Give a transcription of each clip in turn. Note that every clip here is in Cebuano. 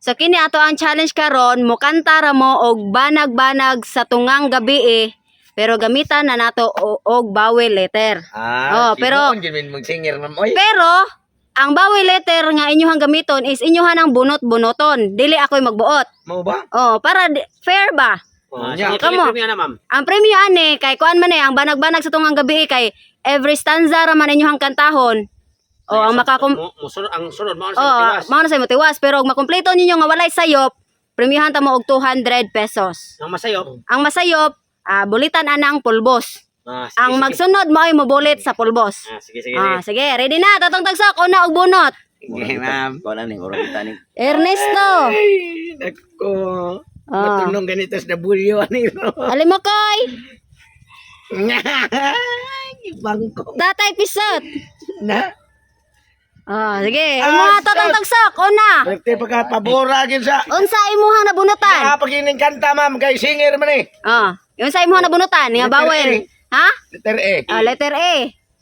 So kini ato ang challenge karon, mukanta ra mo og "Banag-banag sa tungang gabi eh." Pero gamitan na nato og vowel letter. Ah, Oh, pero- Mag singer, ma'am oy. Pero ang vowel letter nga inyuhang gamiton is inyuhan ang bunot-bunoton. Dili ako'y magbuot. Mao ba? Oh, para fair ba? Oh, Ah, nya. sige, Kamo. pili premyo na, ma'am. Ang premyo ani kay kuan man eh, ang "Banag-banag sa tungang gabi" kay every stanza ra man inyuhang kantahon. Oh, ang makakum Mo, ang sunod mo sa Oh, tiwas. mao na sa motiwas, pero og makumpleto ninyo nga walay sayop, premyohan ta mo og 200 pesos. Ang masayop. Ang masayop, bulitan anang pulbos. Ah, sige, Ang sige. magsunod mo ay mobulit sa pulbos. Ah, sige, sige, Ah, sige. sige, ready na. Totong Tagsok, una og bunot. Sige, ma'am. Kuha na ni, murag kita ni. Ernesto. Ay, nako. Ah. Matulong ganito sa W ani ro. Alimokoy. Bangko Tatay Pisot. na. Ah, sige. Ah, Mga Totong shit. Tagsok, una. Rekte pagka pabora gyud sa. Unsa imuhang nabunutan? Ah, pag ining kanta, ma'am, kay singer man eh. Ah, unsa imuhang nabunutan nga Letter bawel? Ha? Letter A. Ah, letter A.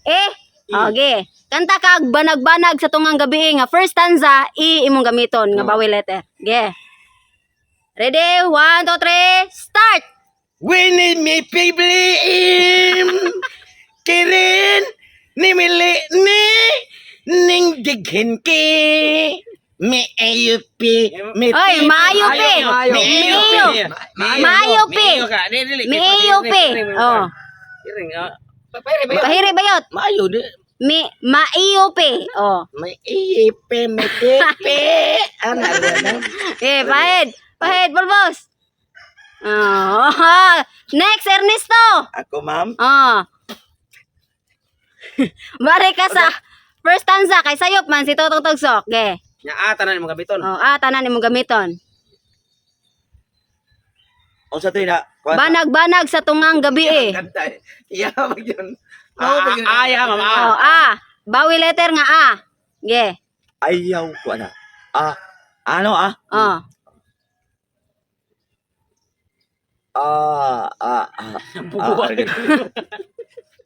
E. Okay. Kanta kag "Banag-banag sa tungang gabi" nga first stanza E imong gamiton nga vowel letter. Ge. Ready? 1, 2, 3, start! Winnie mi pibliim Kirin ni mili ni ning dighin ki mi ayupi mi Oy, maayo pi. Maayo. Miyo. Maayo pi. Miyo ka. Dili, dili. Miyo pi. Oh. Iring, ah. Pwede ba yun? Pahiri bayot. Maayo di. Mi maiyo pi. Oh. May iipe mi pipi ana na. Eh, pahid. Pahid, pulbos. Oh. Next, Ernesto. Ako, ma'am. Oh. Bare ka sa first stanza kay sayop man si Totong Tagsok. Ge. Nya, ah, tanan mo gamiton. Oh, tanan imong gamiton. Unsa to na? Kuha na. "Banag-banag sa tungang gabi eh." Kanta eh. Iya mag yun. Ah, ah, ah, ya, ma'am, ah. Oh, A. Vowel letter nga A. Ge. Ayaw ko na. Ah, ano ah? Oh. Ah, ah, ah. Ah,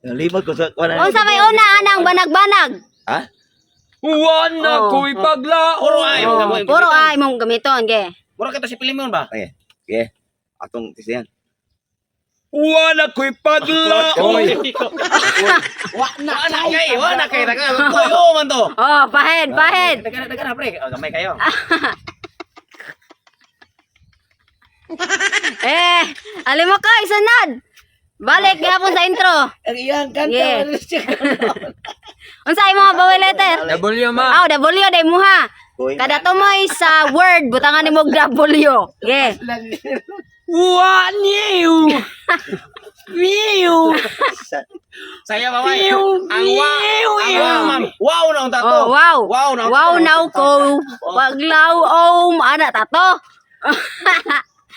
Nalimot ko sa kuha na. Unsa may una anang "Banag-banag"? Ha? Wana Oh. ko'y paglaon. Puro ay, Oh, mo puro A imong gamiton, ge. Mura kita si Pilimon ba? Okay. Okay. Atong tisiyan. Wana ko'y paglaon. Wa na kay, wa na kay. Koy man to. Oh, pahid, pahid. Daga na, daga na, pre. Oh, gamay kayo. Eh, alim mo ko, isunod. Balik gihapon sa intro. Ang iyang kanta Yeah. man siya. Unsa imong vowel letter? W, ma'am. Aw, W day muha. Koy. Kada tumoy sa word, butangan nimo og W. Ge. Wa niyo. Wiu. Saya ba way? Ang wa, ang wa, ma'am. Wow na ang tato. Oh, wow. Wow na. ang Wow tato. now ko. Waglaw om ana tato.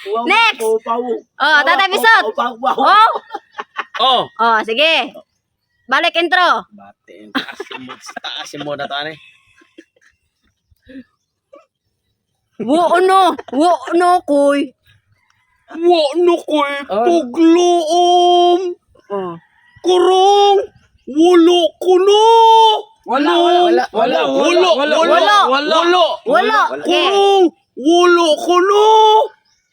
Next. Oh, Tatay Pisot. Oh. Oh. Oh, sige. Balik intro. Bate, taas mo, taas mo na to ani. Wo no, wo no koy. Wa no ko'y paglaom. Oh. Kurong. Walo kuno. Wala, wala, wala, Wala, wala, Wala. wala, wala. Walo. Ge. Kurong. Walo kuno.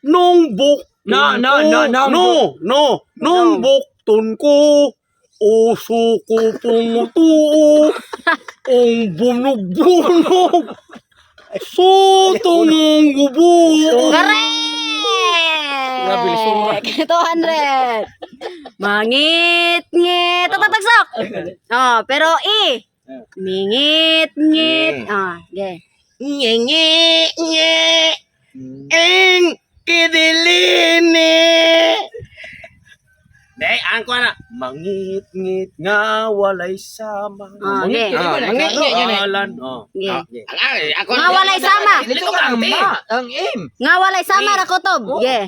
Nung buk. Na, na, na, na. No, no. Nung bukton ko. Uso ko pumutuo. Ang bunog-bunog. So, tungong gubo. Correct! 200. Mangit ngit. Tatagsok. Oh, pero E. Mingit ngit. Ah, ge. Nye nye nye. Eng kidilini. Dai, ang kuha na. Mangit-ngit nga walay sama. Ah, ge. Ah, mangit-ngit yan eh. Alan, oh. Ge. Ang ako. Nga walay sama. Dito ka ang te. Ang M. Nga walay sama ra kutob. Ge.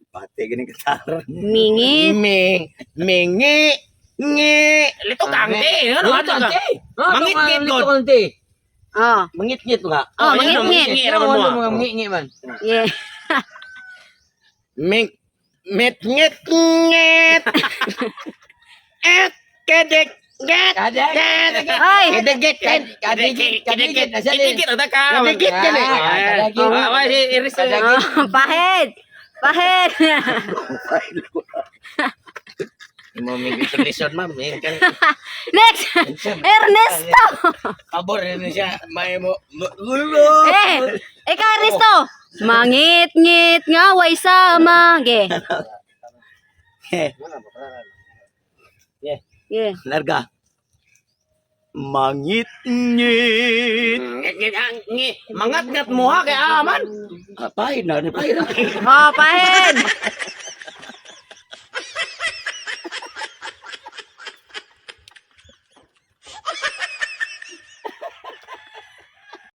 Pati ganing katara. Mingit. Mi mingi ngi. Lito ka ang te. Ano ato ka? Mangit-ngit Lito god. kang te. Oh. Mangit-ngit nga. Oh, mangit-ngit. Mangit-ngit ra man mo. Ano mga mangit-ngit man. Ge. Ming met nget nget. Et kedek Kadagit. Ay! Kadagit. Kadagit. Kadagit. Nasa din. Kadikit ada ka. Kadikit ka na. Kadagit. Ah, wah, si Iris. Oh, pahid! Pahid! Imo may lisod, ma'am. Eh, Next! Ernesto! Pabor na siya. May mo. Eh! Ikaw, Ernesto! Mangit-ngit nga way sama. Ge. Ge. Larga. Mangit-ngit. Mangat-ngat mo ha kay aman. Ah, pahid na, pahid na. Oh, pahid!